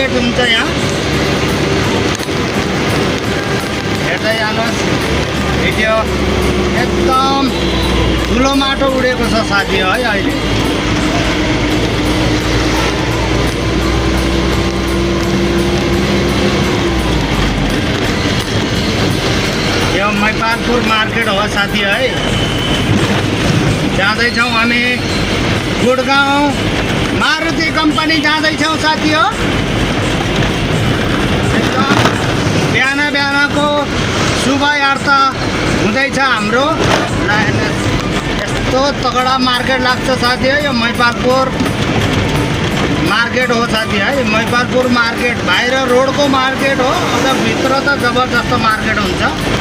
Market हुन्छ यहाँ। हेर्दै जानुहोस् भिडियो। एकदम ठुलो माटो उडेको छ साथी है अहिले। यो मैपालपुर मार्केट हो साथी है। जाँदैछौँ हामी गुडगाउँ मारुति कम्पनी जाँदैछौँ साथी हो। एकदम बिहान बिहानको शुभयार्थ हुँदैछ हाम्रो। यस्तो तगडा मार्केट लाग्छ साथी है। यो मैपालपुर मार्केट हो साथी है। मैपालपुर मार्केट बाहिर रोडको मार्केट हो, अझ भित्र त जबरजस्त मार्केट हुन्छ।